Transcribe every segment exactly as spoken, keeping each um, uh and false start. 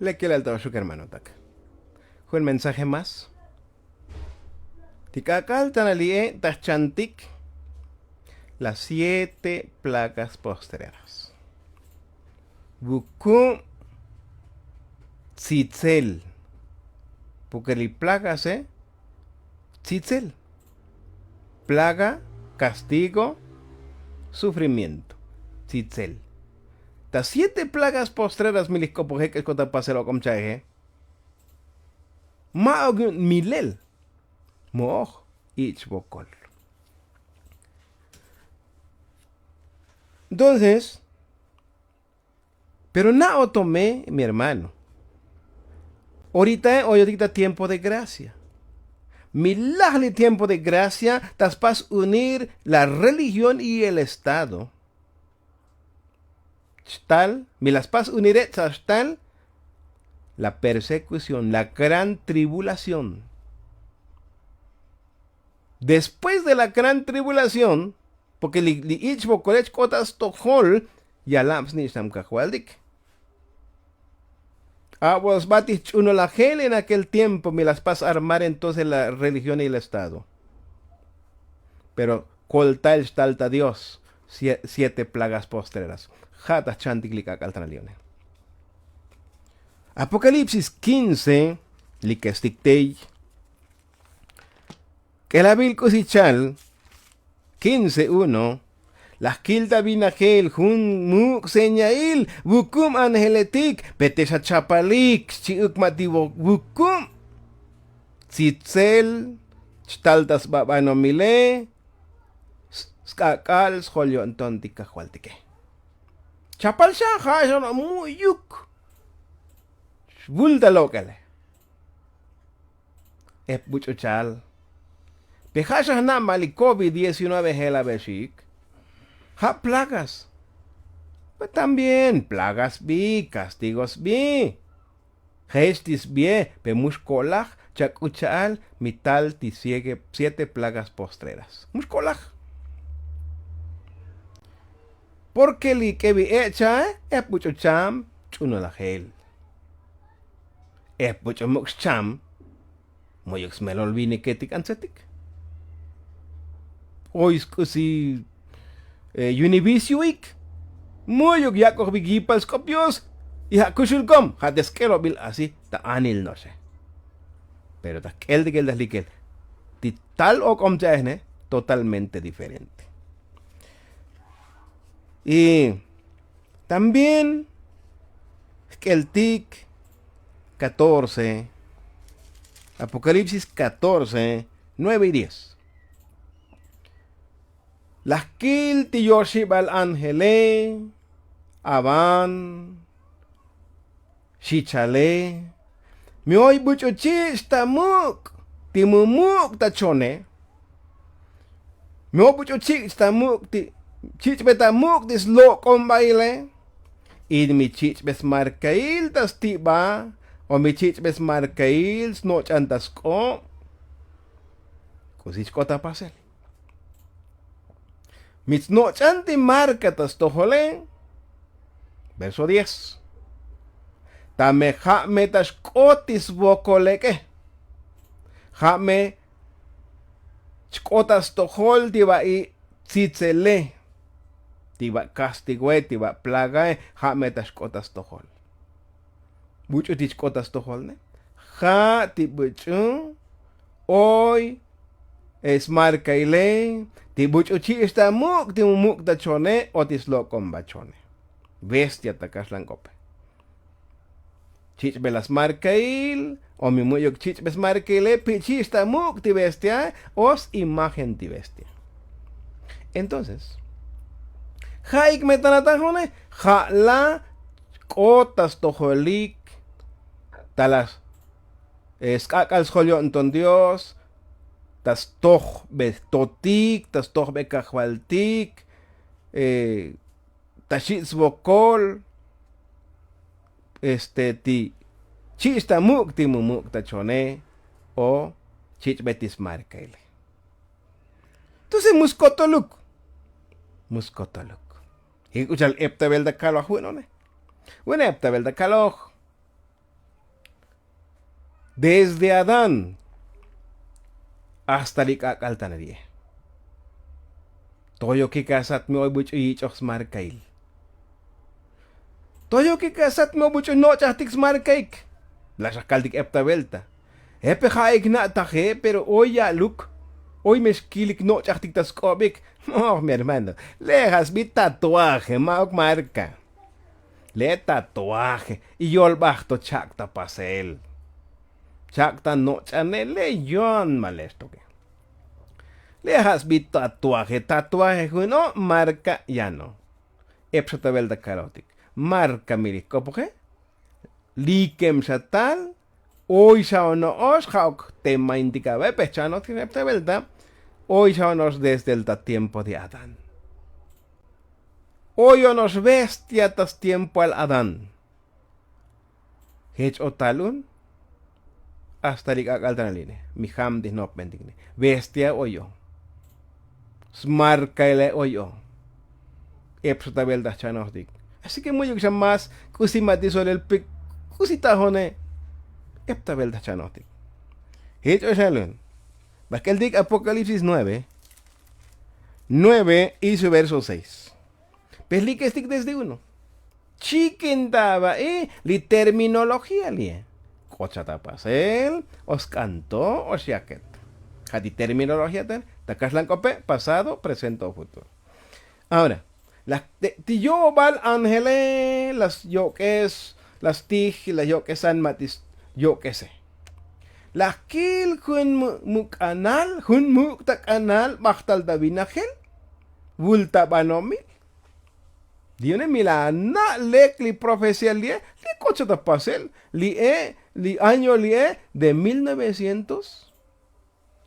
Lekelal ta oxuk hermanotak. Jun mensaje más. Ti k'ak'al tana li'e' ta jchantik las siete plagas postreras. Vuku' tzitzel. Porke li plagase tzitzel. Plaga, kastigo, sufrimiento. Tzitzel. Ta siete plagas postreras mi li jk'opojek' k'ot ta pasel ok'om cha'eje. Ma'uk yu'un milel. Mo'oj. Ich' vokol. Entonces, pero na'o to me mi hermano. Oritae oyotik ta tiempo de gracia. Mi laj li tiempo de gracia ta spas unir la religión y el estado. Xtal mi la spas unire' ta xtal la persekución, la gran tribulación. Después de la gran tribulación, porke li ich' vokole' chk'ot ta stojol yalab snich'nam kajvaltik. Abo' sba ti jch'unolajel en akel tiempo mi la spas armar entonces la religión y el estado. Pero koltael xtal ta dios. Siete plagas postreras. Ja' ta jchantik li k'ak'al tana li'one. Apokalipsis quince, li kestik tey. K'elabil k'usi chal. Quince uno. La jkil ta vinajel jun muk' señail vukub angeletik. Pe te xachapalik xchi'uk ma' ti vukub. Tzitzel chtal ta sba banomile. Sk'ak'al sjol yo'nton ti kajvaltike. Chapal xa ja' xa no' mu'yuk. Xvul ta lok'ele. Ep buch'u chal. Pe ja' xa jna' ma' li covid diecinueve jelabexiik. Ja' plagas. Pe también plagas bi kastigos bi. Jech ti sbie pe mux ko'laj. Chak'ucha'al mi tal ti siete plagas postreras mux ko'laj. Porke li k'evi echa' ep buch'u cham ch'unolajel. Ep buch'u muk' xcham. Mu'yuk smelol viniketik antsetik. Oy sk'usi yunivisiuik. Mu'yuk yak'ojvik yipal sk'op dios. Y ja' kuxul kom ja' te sk'elobil asi ta anil no'oxe. Pero ta jk'eltik el ta jlikel ti tal ok'om cha'ejne totalmente diferente. Y también jk'eltik catorce, apokalipsis catorce nueve y diez. La jkil ti yoxibal ángele avan xichale. Mi oy buch'u chich' ta muk' ti mu muk' ta chone. Mi oy buch'u chich' ta muk' ti chich'be ta muk' ti slok'ombaile. In mi chich'be smarkail ta stiba o mi chich'be smarkail snoch'an ta sk'ob. K'usi chk'ot ta pasel. Mi tsnoch'an ti marka ta stojole. Verso diez. Ta me ja' me ta xk'ot ti svokol lek'e. Ja' me chk'ot ta stojol ti va'i tzitsele, ti va' kastigoe, ti va' plagae. Ja' me ta xk'ot ta stojol. Buch'u ti chk'ot ta stojol ne. Ja' ti buch'u oy smarkaile ti buch'u chi'ix ta muk' ti mu muk' ta chone o ti slok'omba chone. Bestia ta kaxlan k'ope. Chich'be la smarkail o mi mu'yuk chich'be smarkaile pi chi'ix ta muk' ti bestia o s'imagen ti bestia. Entonces ja'ik me tana ta jone ja' la chk'ot ta stojolik ta la sk'ak'al sjol yo'nton dios ta stojbe totik ta stojbe kajvaltik ta xich' svokol este ti chi'ix ta muk' ti mu muk' ta chone o chich'be ti smarkaile. Entonces mu skotoluk mu skotoluk. Jik'uchal ep ta vel ta kaloj vu'un one. Vu'un ep ta vel ta kaloj. Desde adán hasta li k'ak'al tan ri'e. Toyokik asat mi oy buch'u yich'oj smarkail. Toyokik asat mi oy buch'u noch'ajtik smarkaik. La' xajkaltik epta velta. Epe ja'ik na'taje pero oy ya'luk. Oy me xkilik noch'ajtik ta sk'obik. Moj mi hermano, le' ja' sbi tatuaje ma'uk marka. Le' tatuaje y yolbaj to chak' ta pasel. Chak' ta noch'anel le' yon ma le' xtoke. Le' ja' sbi tatuaje tatuaje jun o' marka yano. Ep xa ta velta kalotik marka mi li jk'opoje. Likem xa tal. Oy xa ono'ox ja'ok temaintik ave pejchanot ep ta velta. Oy xa ono'ox desde el ta tiempo de adán. Oy ono'ox bestia ta stiempoal adán. Jech o tal un. Hasta li k'ak'al tan aline mi jam ti jnopbentik ne bestia oy o. Smarkaile oy o. Ep xa ta velta jchanojtik. Así ke mu'yuk xa más k'usi ma' ti solel pik k'usi tajone. Ep ta velta jchanojtik. Jech o xalun. Bajk'eltik apocalipsis nueve. Nueve y su verso seis. Pejlikestik desde uno. Chikin ta ava'i li terminología li'e. K'ot xa ta pasel o sk'an to o xyaket. Ja' ti terminología ta ta kaxlan k'ope pasado presento o futuro. Ahora la ti yo'obal ángele las yo'k'es las tij las yo'k'esan ma' ti yo'k'ese. La jkil jun muk'anal jun muk' ta k'anal bajtal ta vinajel. Vul ta banomil. Li yone mi la na' lek li profecía li'e li k'ot xa ta pasel li'e li año li'e de mil novecientos.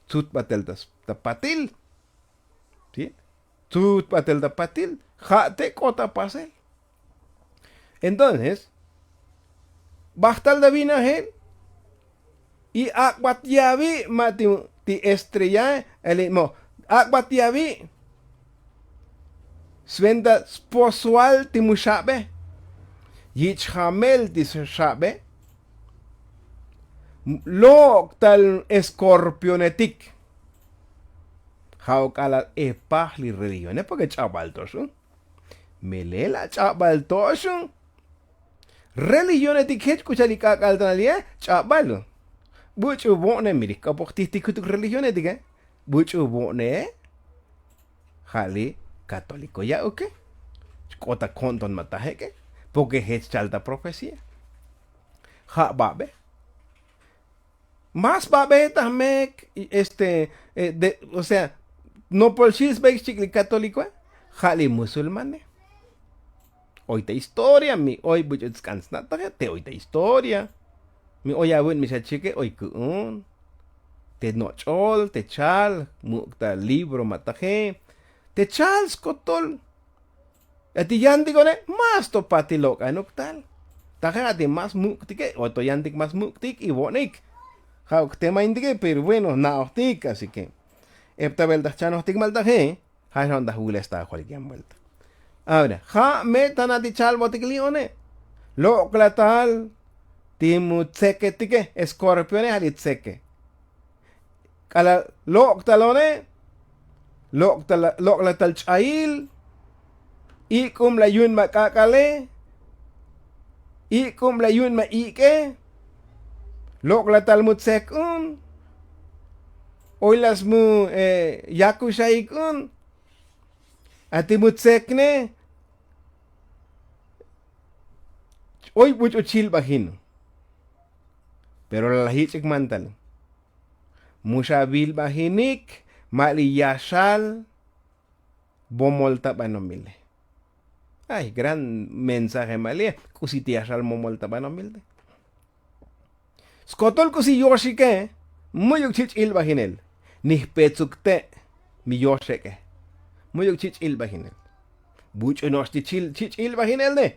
Tzut batel ta patil. Tzut batel ta patil. Ja' te k'ot ta pasel. Entonces bajtal ta vinajel. Y ak'bat yavi' ma' ti estrellae. Eli mo ak'bat yavi'. Sventa sposoal ti mu xabe. Yich' jamel ti xabe. Lok' tal eskorpionetik. Ja' ok'alal epaj li religione porke ch'abal to xun. Melel ach'abal to xun. Religionetik jech k'u cha'al li k'ak'al ta nali'e. Ch'abal buch'u vo'ne mi li jk'opoj tijtik jutuk religionetike. Buch'u vo'ne. Ja' li katoliko ya'uke. Xk'ot ta ko'nton ma' ta jek'e. Porke jech chal ta profecía. Ja' babe. Más babe ta jmek este. O sea nopol xil sbek xchik' li katolikoe. Ja' li musulmane. Oy ta historia mi oy buch'u tsk'an tsnataje te oy ta historia. Mi oy avun mi xa chike oy ku'un. Te noch'ol te chal muk' ta libro ma' taje. Te chal skotol. A ti yantik one más to patil lok'anuk tal. Taje a ti más muk'tike o to yantik más muk'tik y vo'nik. Ja' ok tema intike pero bueno na'ojtik así ke ep ta velta jchanojtik maltaje. Ja' xon ta jwules ta ajolik yan vuelta. Ahora ja' me ta na' ti chalbotik li'one. Lok'la tal ti mu tseketike eskorpione ja' li tseke. K'alal lok' tal one. Lok'la tal ch'ail. Ik'ub la yun ma' k'ak'ale. Ik'ub la yun ma' ik'e. Lok'la tal mu tsek un. Oy la smu yakuxaik un. A ti mu tsekne. Oy buch'u chilbajin. Pero la la jich'ik mantal. Mu xa vilbajinik ma' li yaxal. Bomol ta banomile. Ay gran mensaje ma' li k'usi ti yaxal momol ta banomil te. Skotol k'usi yoxike. Mu'yuk chich' ilbajinel. Ni jpetsuk te' mi yoxek'e. Mu'yuk chich' ilbajinel. Buch'u no'ox ti chich' ilbajinel ne.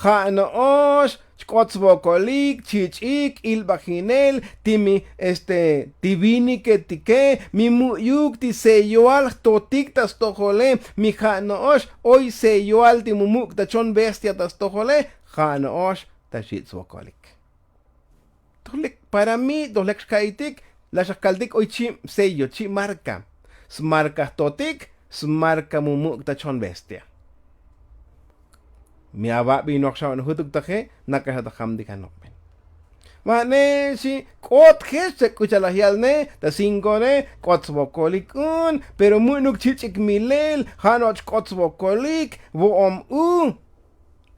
Ja' no'ox chk'ot svokolik chich'ik ilbajinel ti mi este ti viniketike mi mu'yuk ti selloal jtotik ta stojole. Mi ja' no'ox oy selloal ti mu muk' ta chon bestia ta stojole. Ja' no'ox ta xich' svokolik. Toj lek Para mi doj lek xka'itik, la xajkaltik oy chib sello chib marka. Smarka jtotik, smarka mu muk' ta chon bestia. Mi ava' binoj xa onojutuk taje, naka xa ta jamtik anokben. Va'ne xi, k'ot jech ta k'u cha'al laj yalne ta sinkone, k'ot svokolik un. Pero mu'nuk chich'ik milel ja' no'och k'ot svokolik vo'om u.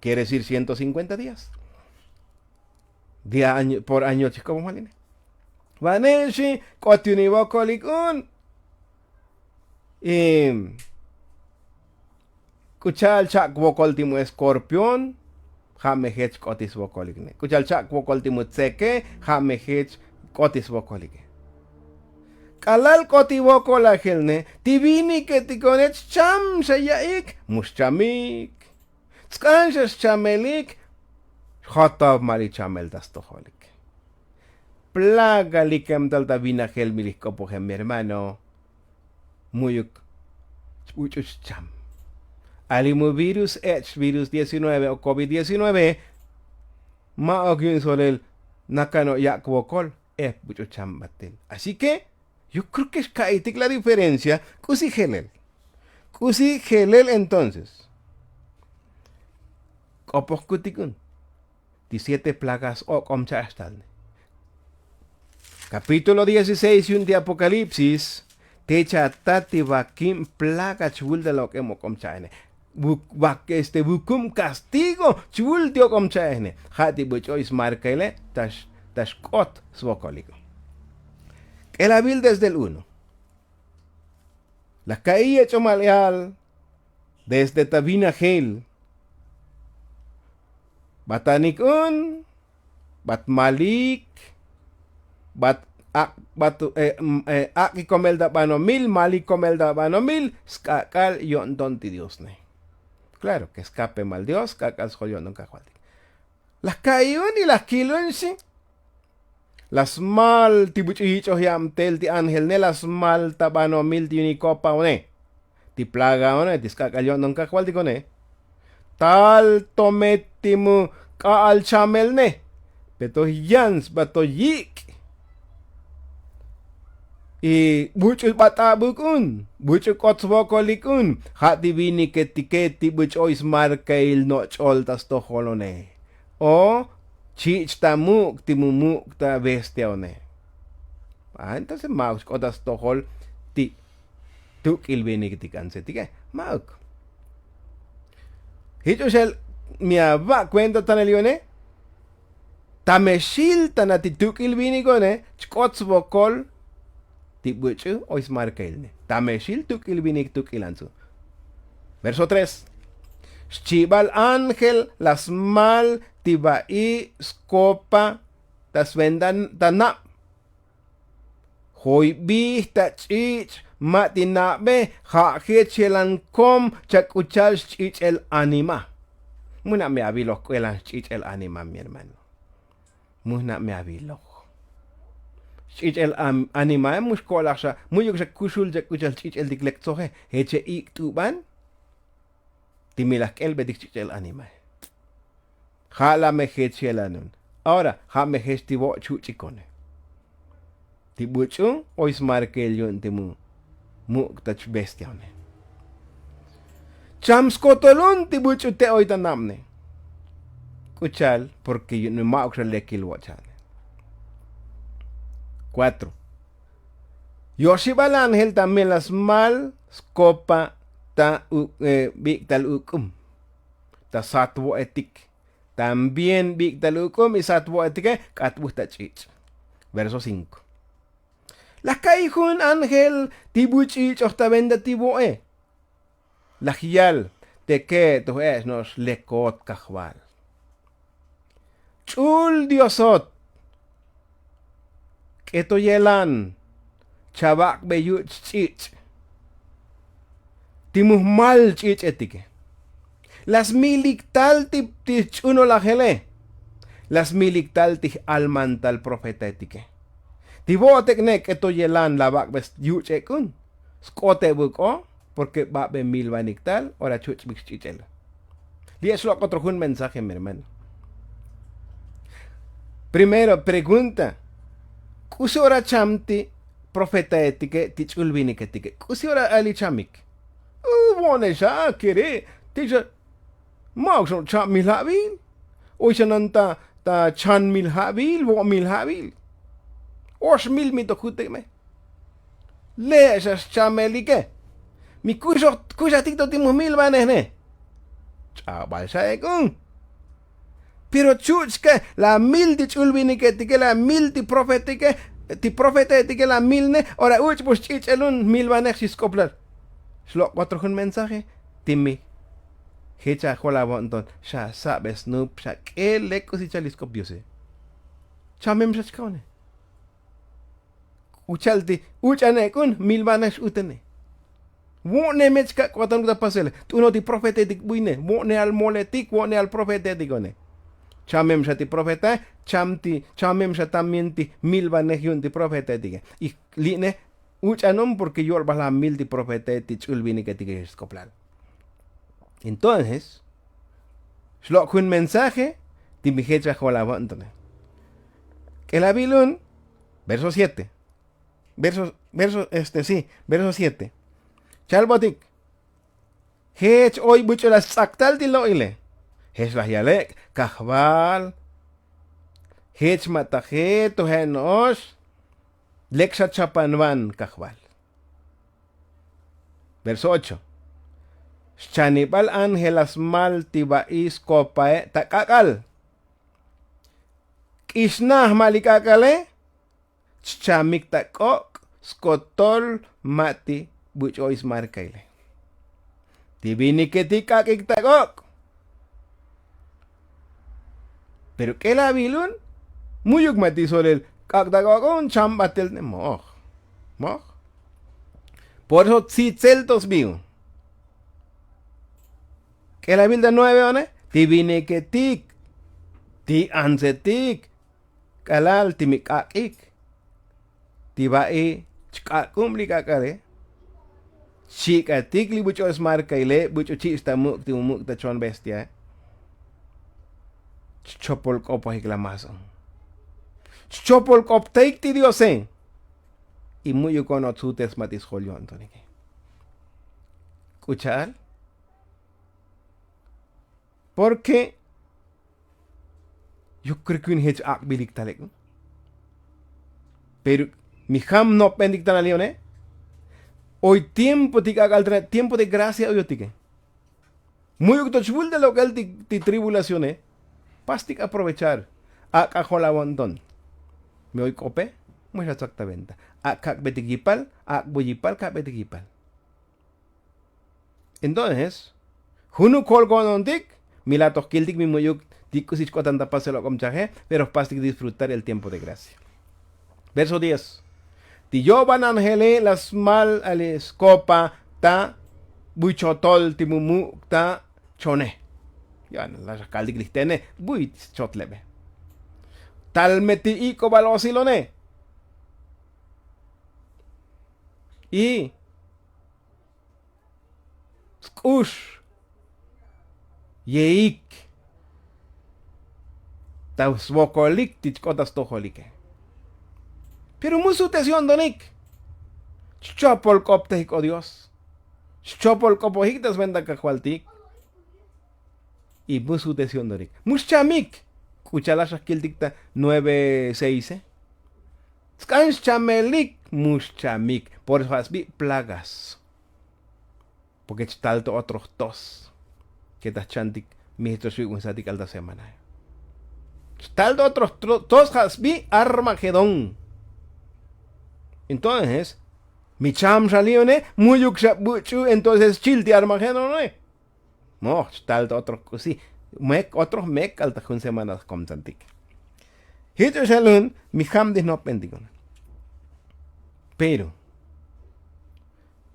Quiere decir ciento cincuenta días. Día año por año chikobon valine. Va'ne xi, k'ot yuni vokolik un. K'u cha'al chak' vokol ti mu eskorpión, ja' me jech k'oti svokolik ne. K'u cha'al chak' vokol ti mu tzeke, ja' me jech k'oti svokolike. K'alal k'oti vokol ajel ne, ti vinike tikone chcham xa ya'ik, mu xchamik. Tsk'an xa xchamelik. Jotov mali chamel ta stojolik. Plaga likem tal ta vinajel mi li jk'opojem mi hermano. Mu'yuk chb'uch'u chcham. Ali mu virus ech' virus diecinueve o covid diecinueve. Ma'ok yu'un solel nakano' yak' vokol, ep b'uch'u cham batel. Así ke yo kreo ke xka'itik la diferencia. K'usi jelel? K'usi jelel entonces? K'opojkutik un ti siete plagas ok'om cha'ex talne. Kapítulo dieciséis yu'un ti apokalipsis. Te chata ti vakib plaga chvul ta lok'em ok'om cha'ene. Vuk- vak este vukub kastigo chvul ti ok'om cha'ene, ja' ti b'uch'oy smarkaile. Ta xk'ot svokoliko. K'elavil desde el uno. Laj ka'i yech'omal eal desde ta vinajel. Batanik un, bat malik, bat ak' bat ak'ikomel ta banomil, malikomel ta banomil, sk'ak'al yo'nton ti diosne. Klaro ke skapemal dios sk'ak'al sjol yo'nton kajvaltik. Laj ka'i un y laj kil un xi. La smal ti buch'u yich'oj yabtel ti ángelne, la smal ta banomil ti yuni kopaone, ti plagaone ti sk'ak'al yo'nton kajvaltikone. Tal to me ti mu k'a'al chamelne, pe to yan sba to yik'. Y buch'u b'at'ab'uk un, buch'u k'ot svokolik un, ja' ti viniketike ti buch'oy smarkail noch'ol ta stojolone. O chich' ta muk' ti mu muk' ta bestiaone. A entonces ma'uk xk'ot ta stojol ti tuk'il vinik ti k'ansetike. Ma'uk. Jich oxel mi ava' kuenta tanel yu'une. Ta me xil ta na ti tuk'il vinikone chk'ot svokol ti buch'u oy smarkailne. Ta me xil tuk'il vinik tuk'ilan su. Verso tres. Xchibal ángel la smal ti va'i' skopa ta sventa ta nab. Joybij ta ch'ich' ma' ti nabe ja' jech yelan kom chak k'u cha'al xch'ich'el anima. Mu na' me aviloj k'u yelan xch'ich'el anima mi hermano. Mu na' me aviloj xch'ich'el animae. Mu xko'laj xa mu'yuk xa kuxul chak k'u cha'al xch'ich'el tik lek tsoje jeche ik' t'uban. Ti mi laj k'elbetik ch'ich'el animae. Ja' la me jech yelanun. Ahora ja' me jech ti vo' chuch'ikone. Ti buch'u oy smarkel yu'un ti mu muk' ta chbestiaone. Cham skotolun ti buch'u te oy ta nabne. K'u cha'al porke yu'un ma'uk xa lekil vo' cha'ane. Kuatro. Yoxibal ángel también la smal skopa ta bik'tal uk'um ta sat vo'etik. También bik'tal uk'um y sat vo'etike k'atbuj ta ch'ich'. Verso cinko. Laj ka'i jun ángel ti buch'u yich'oj ta venta ti vo'e. Laj yal te ke' toj ech' no'ox lekot kajval. Ch'ul diosot. K'eto yelan chavak'be yu' chch'ich'. Ti mu jmal ch'ich'etike. La smilik tal ti ti jch'unolajele. La smilik tal ti j'almantal profetaetike. Ti vo'otek'ne k'eto yelan la vak'be yuch'ek'un. Sk'otebuk o porke b'ab'e milvanik tal ora chuch'bik xch'ich'el. Li' ech lok'ot ro jun mensaje mi hermano. Primero pregunta. K'usi ora cham ti profetaetike ti ch'ul viniketike? K'usi ora ali chamik? Vo'ne xa kere ti xa. Ma'uk xa cham mil ja'vil. Oy xa nan ta ta chan mil ja'vil vo'on mil ja'vil. Ox mil mi to jutek me. Le' xa xchamelike. Mi kuxoj kuxajtik to ti mujmil vanej ne. Ch'abal xa ek'un. Pero chuch' ke la mil ti ch'ul viniketike la mil ti profetike ti profetaetike la mil ne. Ora uch' pu xch'ich'elun mil vanej xi sk'oplal. Xlok' otro jun mensaje ti mi jech ajol avo'nton xa sabe snup xa k'el lek k'usi chal isk'op diose. Chamem xa chkaone. Uchal ti uch'ane ek'un mil vanej x'utene. Vo'ne me chka' k'otanuk ta pasele t'uno ti profetetik buyne vo'ne al moletik vo'ne al profetetik one. Chamem xa ti profetae. Cham ti chamem xa también ti mil vanej yu'un ti profetaetike. Y li'ne uch'anon porke yo'lbal amil ti profetae ti ch'ul viniketike xex sk'oplal. Entonces xlok' jun mensaje ti mi jech ajol avo'ntone. K'el avilun verso siete. Verso este si verso siete. Chalbotik. Jech oy buch'u la stz'aktal ti lo'ile. Jech laj yalek' kajval. Jech ma' ta je' to je' no'ox. Lek xa chapan van kajval. Verso ocho. Xchanibal ángel la smal ti va'i skopae' ta k'ak'al. K'ixnaj ma' li k'ak'ale. Chchamik ta k'ok' skotol ma' ti buch'oy smarkaile. Ti viniketik k'ak'ik ta k'ok'. Pero k'el avilun. Mu'yuk ma' ti solel k'ak' ta k'ok'un cham batel ne moj. Moj. Por eso tzitzel to sbiu. K'el avil ta nueve one ti viniketik ti antsetik k'alal ti mi k'ak'ik. Ti va'i chk'ak'ub li k'ak'ale. Chik'atik li buch'u smarkaile buch'u chich' ta muk' ti muk' ta chon bestiae. Chchopol k'opojik la maso. Chchopol k'optaik ti diose. Y mu'yuk ono' tzutes ma' ti sjol yo'ntonike. K'u cha'al? Porke yo kreo ke yu'un jech ak'bilik talek. Pero mi jam nopbentik tanal yo'ne. Oy tiempo ti k'ak'al tane tiempo de gracia oyotike. Mu'yuk to chvul ta lok'el ti tribulacione. Pastik aprovechar. Ak'ajol avo'nton. Mi oy k'ope. Muex atzak ta venta. Ak' kak'betik yipal. Ak'bu yipal kak'betik yipal. Entonces junuk jol ko'nontik. Mi la toj kiltik mi mu'yuk ti k'usi chk'otan ta pasel ok'om chaje. Pero jpastik disfrutar el tiempo de gracia. Verso diez. Ti yo'ban angele la smal ali skopa ta buchotol ti mumuk' ta chone. Yan la xakaltik li jtene buy schotlebe. Tal me ti ik'obal osilone. Y sk'ux yeik ta svokolik ti chk'ot ta stojolike. Pero mu sutes yo'ntonik. Chchopol k'optejik o dios. Chchopol k'opojik ta sventa kajvaltik. Y mu sutes yo'ntonik mu xchamik. K'u cha'al la xakiltik ta nueve seise. Sk'an xchamelik mu xchamik. Por eso ja' sbi plagas. Porke chtal to otro jtos. Ke ta jchantik mi jech to xvi'unsatik k'al ta semanae. Chtal to otro jtos ja' sbi armagedón. Entonces mi cham xa li' one. Mu'yuk xa buch'u entonces chil ti armagedón one. Moj chtal ta otro k'usi. Mek otro mek k'al ta jun semana komtsantik. Jich o xalun mi jam ti jnopbentik one. Pero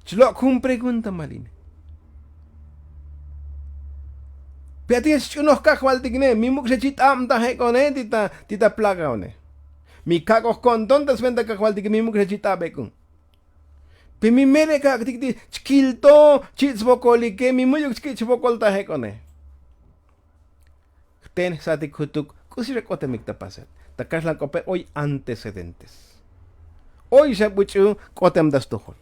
chlok' jun pregunta maline. Pi atik chch'unoj kajvaltik ne mi muk' xa chit'ab ta jek'one ti ta plaga one. Mi kak'oj ko'nton ta sventa kajvaltik mi muk' xa chit'ab ek'un. Pi mi mele kak'tik ti chkilto chich' svokolike mi mu'yuk chkich' svokol ta jek'one. Jten jsatik jutuk k'usi xa k'otemik ta pasel. Ta kaxlan k'ope oy antecedentes. Oy xa buch'u k'otem ta stojol.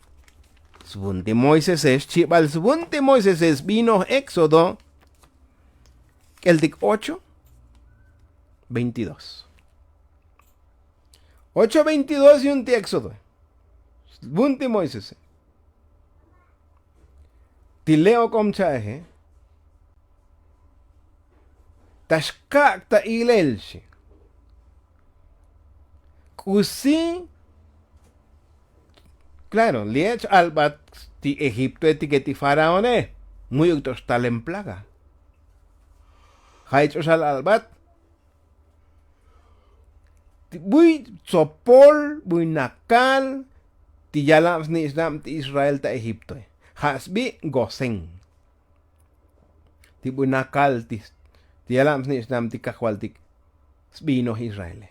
Svun ti moisese xchibal svun ti moisese sbinoj éxodo k'el tik ocho veintidós. Ocho veintidós yu'un ti éxodo. Svun ti moisese ti le'ok'om cha'eje. Ta xkak' ta ilel xi k'usi. Klaro li'e' ch'albat ti egiptoe tike ti faraone. Mu'yuk to' xtalen plaga. Ja' ich'oxal albat ti buy tzopol buy nakal ti yalab snich'nab ti israel ta egiptoe. Ja' sbi gosen ti buy nakal ti yalab snich'nab ti kajvaltik sbinoj israele.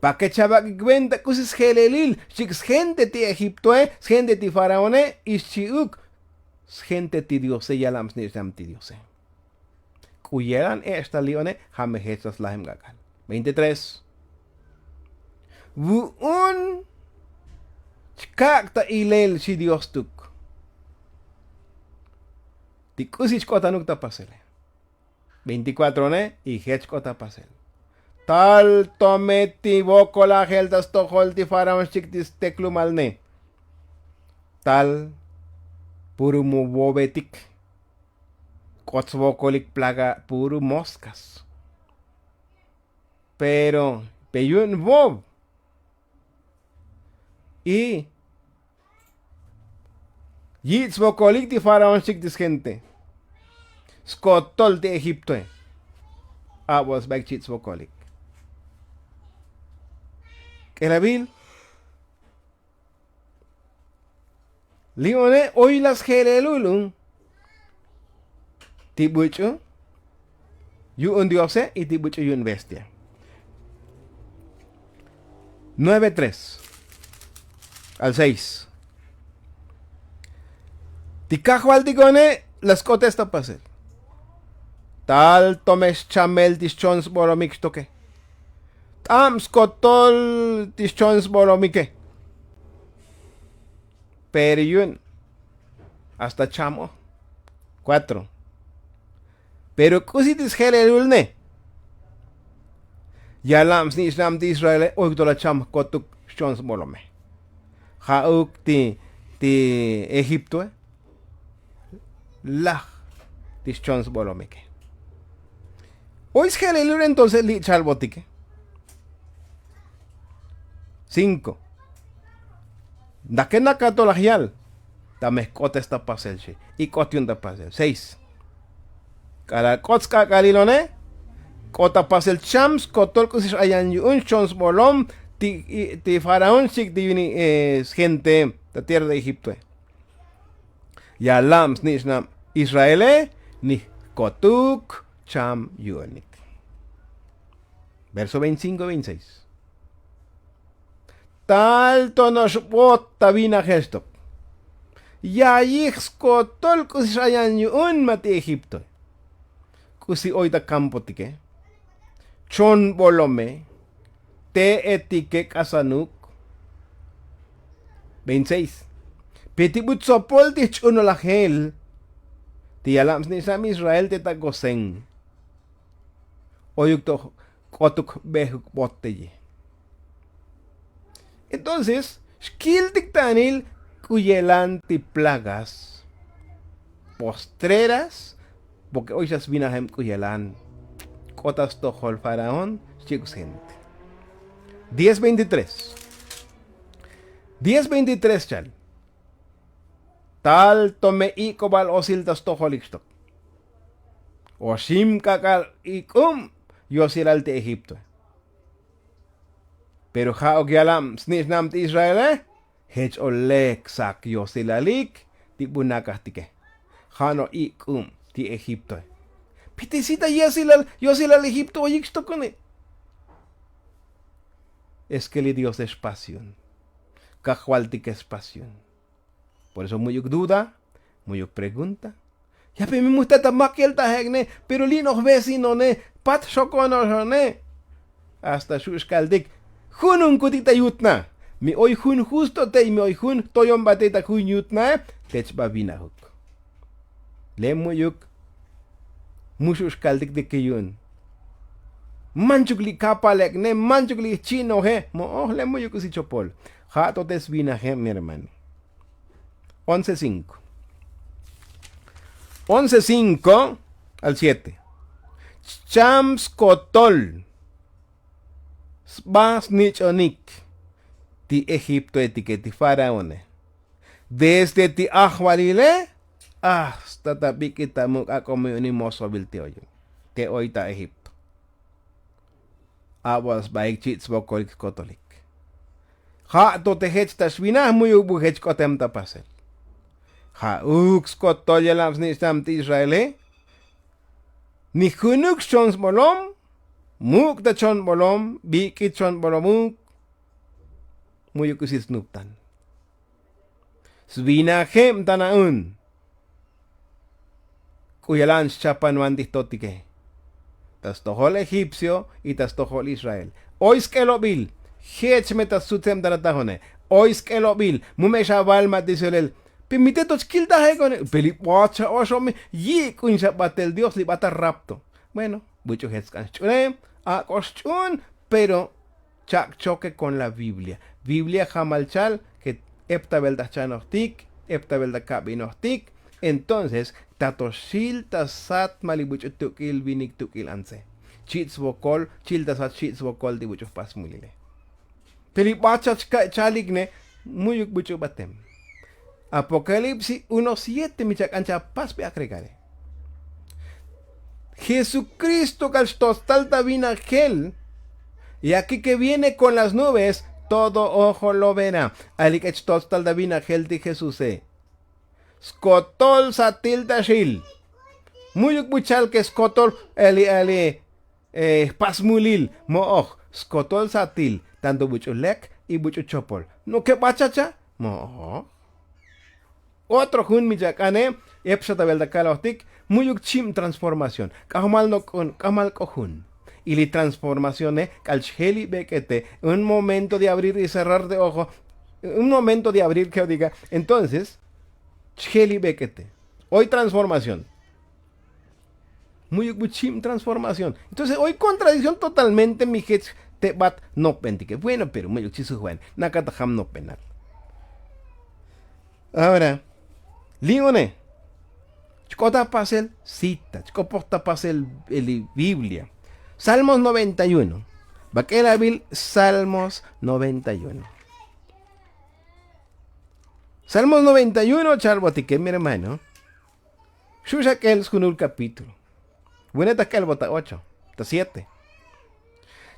Pake chavak'ik venta k'usi sjelelil xchik' sgente ti egiptoe sgente ti faraone ixchi'uk sgente ti diose yalab snich'nab ti diose. K'u yelan ech' ta li'one ja' me jech ta slajem k'ak'al. Veintitrés. Vu'un chkak' ta ilel xi dios tuk ti k'usi chk'otanuk ta pasele. Veinticuatrone y jech k'ot ta pasel. Tal tome ti vokolajel ta stojol ti faraón xchik ti steklumalne. Tal puru mu vovetik k'ot svokolik plaga puru moskas. Pero pe yu'un vov y yich' svokolik ti faraón xchik ti sgente skotol ti egiptoe. Abo' sbaik chich' svokolik k'elavil. Li'one oy la sjelelul un ti buch'u yu'un diose y ti buch'u yu'un bestia. Nueve tres al seis. Ti kajvaltikone la sk'otes ta pasel. Tal tome xchamel ti xchon sbolomik xtoke t'ab skotol ti xchon sbolomike. Pero yu'un hasta cham o. Cuatro. Pero k'usi ti sjelelulne yalab snich'nab ti israele oy to la cham kotuk xchon sbolome. Ja'uk ti ti egiptoe laj ti xchon sbolomike. Oy sjelelul entonces li' chalbotike. Cinko. Ndake nakatolaj yal ta me jk'otes ta pasel xi. Y k'ot yu'un ta pasel seis. K'alal k'ot sk'ak'alilone k'ot ta pasel cham skotol k'usi x'ayan yu'un xchon sbolom ti faraón xchik ti yu'un sgente ta tierra de egiptoe. Yalab snich'nab israele nijkotuk cham yu'unik. Verso veinticinko veintiseis. Tal to no'ox bot ta vinajel xtok ya yij skotol k'usi x'ayan yu'un ma ti egiptoe. K'usi oy ta kampotike chon bolome te'etike k'asanuk. Veintiseis. Pe ti bu tzopol ti jch'unolajel ti yalab snich'nab israel te ta gosen oyuk to k'otuk bejuk bot teye. Entonces xkiltik tanil k'u yelan ti plagas postreras. Porke oy xa svinajem k'u yelan k'ot ta stojol faraón xchik' sgente. Diez veintitrés. Diez veintitrés chal. Tal tome ik'ubal osil ta stojolik xtok oxim k'ak'al ik'ub yosilal ti egiptoe. Pero ja'uk yalab snich'nab ti israele jech o lek sak yosilalik ti bu nakajtike. Ja' no ik'ub ti egiptoe. Piti si ta yosilal yosilal egipto oyik xtokone. Es ke li diose xpas yu'un kajvaltike xpas yu'un. Por eso mu'yuk duda, mu'yuk pregunta. Ya pe mi mujta ta mak yel ta jek'ne pero li' noj vecinone pat xokonoxone. Hasta xu' xkaltik jununkutik ta yutna. Mi oy jun justo tey mi oy jun toyonba tey ta jun yutnae. Tech ba vinajuk. Le mu'yuk muxu'xkaltik ti ki yu'un. Manchuk li' kapal ek'ne manchuk li' jchi'noje. Mo'oj le mu'yuk k'usi chopol. Ja' to te svinaje mi hermano. Once cinco. Once cinco al siete. Chcham skotol sba snich'onik ti egiptoetike ti faraone. Desde ti ajvalile hasta ta bik'it ta muk' ak'o mi uni mosovil ti oy te oy ta egipto. Abo sbaik chi' tsvokolik kotolik. Ja' to te jech ta xvinaj mu'yuk bu jech k'otem ta pasel. Ja'uk skotol yalam snich'tam ti israele. Ni junuk xchon sbolom. Muk' ta chon bolom bik'it chon bolomuk. Mu'yuk k'usi snuptan. Svinajeb ta na'un. K'u yalan xchapan van ti jtotike ta stojol egipcio y ta stojol israel. Oy sk'elobil. Jech me ta stsutseb ta natajone. Oy sk'elobil mu me xaval ma' ti syolel. Pe mi te to chkiltajek one pe li bach xa oxob me. Yik'un xa batel dios li bata rapto. Bueno, buch'u jech sk'an xch'une. Ak'o xch'un. Pero chak' choke kon la biblia. Biblia jamal chal ke ep ta bel ta jchanojtik ep ta bel ta kabinojtik. Entonces ta to xil ta sat ma' li buch'u tuk'il vinik tuk'il antze. Chi' tsvokol chil ta sat chi' tsvokol ti buch'u jpasmulile. Pe li bachach ka' chalik ne. Mu'yuk buch'u batem. Apokalipsis uno siete mi chak'an cha pasbi akregare. Jesukristo kal xtotstal ta vinajel. Y aki ke viene kon las nubes todo ojo lo vera. Ali ke chtotstal ta vinajel ti jesuse. Skotol satil ta xil. Mu'yuk buchal ke skotol ali ali jpasmulil. Mo'oj skotol satil tanto buch'u lek y buch'u chopol. No ke bachacha. Mo'oj. Otro jun mi chak'ane. Ep xa ta bel ta kalojtik. Mu'yuk chib transformación. K'ajmal nok'un k'ajmal k'o jun. Y li transformacione k'al chjel li bek'ete. Un momento de abrir y cerrar de ojo. Un momento de abrir ke diga entonces chjel li bek'ete. Oy transformación. Mu'yuk bu chib transformación. Entonces oy kontradikción totalmente mi jech te bat nopbentike bueno pero mu'yuk chi sujban. Nakata jam nopbenal. Ahora li' une chk'ot ta pasel sita chk'opoj ta pasel. Li biblia salmos noventa y uno. Bak'el abil salmos noventa y uno. Salmos noventa y uno chal botike mi hermano. Xu' xa k'el sjunul kapítulo. Wene ta k'el bo ta ocho ta siete.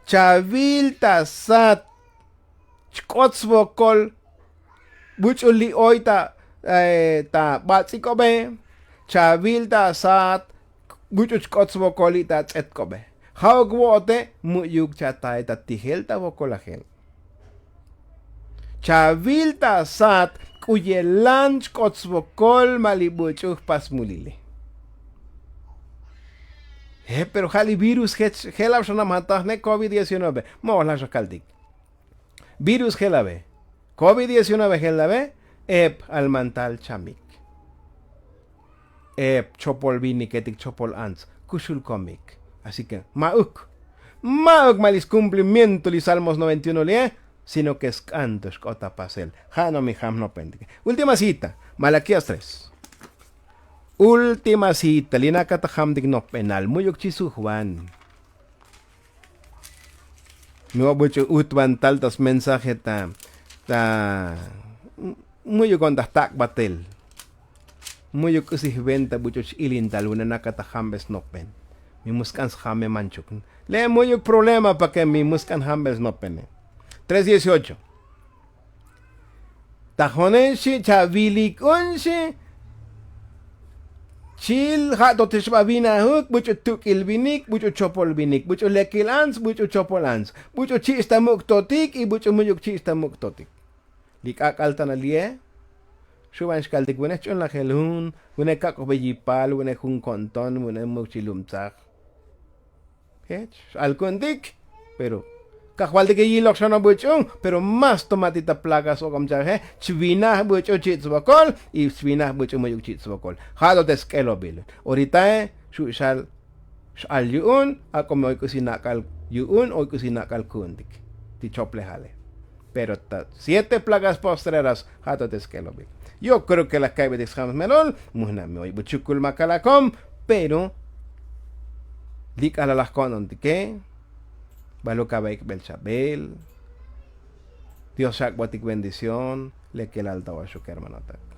Chavil ta sat chk'ot svokol buch'ul li oy ta ta bats'ik'obe. Chavil ta sat buch'ul chk'ot svokol li ta ts'etk'obe. Ja'uk vo'ote mu'yuk chatae ta tijel ta vokolajel. Chavil ta sat k'u yelan chk'ot svokol ma' li buch'u jpasmulile. Pero ja' li virus jech jelab xa namjataj ne covid diecinueve. Mo'oj laj xa kaltik. Virus jelave covid diecinueve jelave. Ep almantal chamik ep chopol viniketik chopol ants kuxul komik. Asi ke ma'uk ma'uk ma' li skumplimiento li salmos noventa y uno li'e. Sino ke sk'an to xk'ot ta pasel. Ja' no mi jam jnopbentik. Última cita. Malakías tres. Última cita li nakat ta jamtik nopbenal mu'yuk chi sujvan. Mi obuch'u utvan tal ta smensaje ta ta mu'yuk on ta jtak' batel. Mu'yuk k'usi jventa buch'u ch-ilintal vune nakat ta jambel snopben. Mi mu sk'an sjame manchuk. Le' mu'yuk problema pake mi mu sk'an jambel snopbene. Tres dieciocho. Ta jone xi' chavilik un xi'. Chil ja' to te xba vinajuk buch'u tuk'il vinik buch'u chopol vinik buch'u lekil ants buch'u chopol ants buch'u chich' ta muk' totik y buch'u mu'yuk chich' ta muk' totik. Li k'ak'al ta na li'e. Xuban xkaltik vune jch'unlajel jun vune kak'oj be yipal vune jun ko'nton vune muk' chi lubtzaj. Jech x'alkuntik. Pero Kajvaltike yilok xan obuch'u. Pero mas to ma' ti ta plagas ok'om cha'aje chvinaj buch'u chi' tsvokol. Y chvinaj buch'u muyuk chi' tsvokol. Ja' to te sk'elobil oritae xu' xal x'al yu'un ak'o me oy k'usi nak'al yu'un oy k'usi nak'al ku'untik ti choplejale. Pero ta siete plagas postreras ja' to te sk'elobil. Yo kreo ke laj ka'ybetik sjam smelol mujna' me oy buchukul makalakom. Pero li' k'alal laj ko'nontike baluk abaik bel chabel. Dios xak'botik bendición. Lekelal ta oxuk hermanotak.